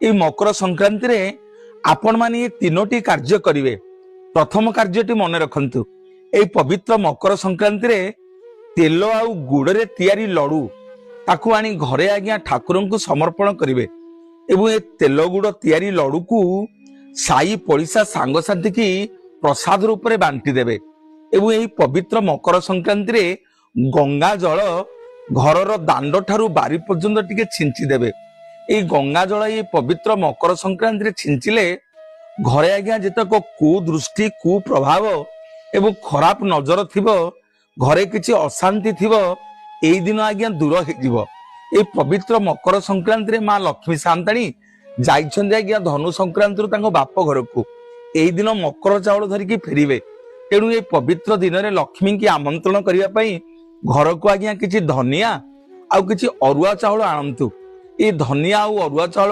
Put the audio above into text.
ଏଇ ମକର ସଂକ୍ରାନ୍ତିରେ ଆପଣମାନେ ଏ ତିନୋଟି କାର୍ଯ୍ୟ କରିବେ। ପ୍ରଥମ କାର୍ଯ୍ୟଟି ମନେ ରଖନ୍ତୁ, ଏଇ ପବିତ୍ର ମକର ସଂକ୍ରାନ୍ତିରେ ତେଲ ଆଉ ଗୁଡ଼ରେ ତିଆରି ଲଡୁ ତାକୁ ଆଣି ଘରେ ଆଜ୍ଞା ଠାକୁରଙ୍କୁ ସମର୍ପଣ କରିବେ ଏବଂ ଏ ତେଲ ଗୁଡ଼ ତିଆରି ଲଡୁକୁ ସାଇ ପଡ଼ିଶା ସାଙ୍ଗସାଥିକି ପ୍ରସାଦ ରୂପରେ ବାଣ୍ଟି ଦେବେ। ଏବଂ ଏହି ପବିତ୍ର ମକର ସଂକ୍ରାନ୍ତିରେ ଗଙ୍ଗା ଜଳ ଘରର ଦାଣ୍ଡ ଠାରୁ ବାରି ପର୍ଯ୍ୟନ୍ତ ଟିକେ ଛିଞ୍ଚି ଦେବେ। ଏଇ ଗଙ୍ଗା ଜଳ ଏଇ ପବିତ୍ର ମକର ସଂକ୍ରାନ୍ତିରେ ଛିଞ୍ଚିଲେ ଘରେ ଆଜ୍ଞା ଯେତକ କୁଦୃଷ୍ଟି, କୁପ୍ରଭାବ ଏବଂ ଖରାପ ନଜର ଥିବ, ଘରେ କିଛି ଅଶାନ୍ତି ଥିବ, ଏଇ ଦିନ ଆଜ୍ଞା ଦୂର ହେଇଯିବ। ଏଇ ପବିତ୍ର ମକର ସଂକ୍ରାନ୍ତିରେ ମା ଲକ୍ଷ୍ମୀ ସାନ୍ତାଣୀ ଯାଇଛନ୍ତି ଆଜ୍ଞା ଧନୁ ସଂକ୍ରାନ୍ତିରୁ ତାଙ୍କ ବାପ ଘରକୁ। ଏଇ ଦିନ ମକର ଚାଉଳ ଧରିକି ଫେରିବେ। ତେଣୁ ଏଇ ପବିତ୍ର ଦିନରେ ଲକ୍ଷ୍ମୀଙ୍କି ଆମନ୍ତ୍ରଣ କରିବା ପାଇଁ ଘରକୁ ଆଜ୍ଞା କିଛି ଧନିଆ ଆଉ କିଛି ଅରୁଆ ଚାଉଳ ଆଣନ୍ତୁ। ଏଇ ଧନିଆ ଆଉ ଅରୁଆ ଚାଉଳ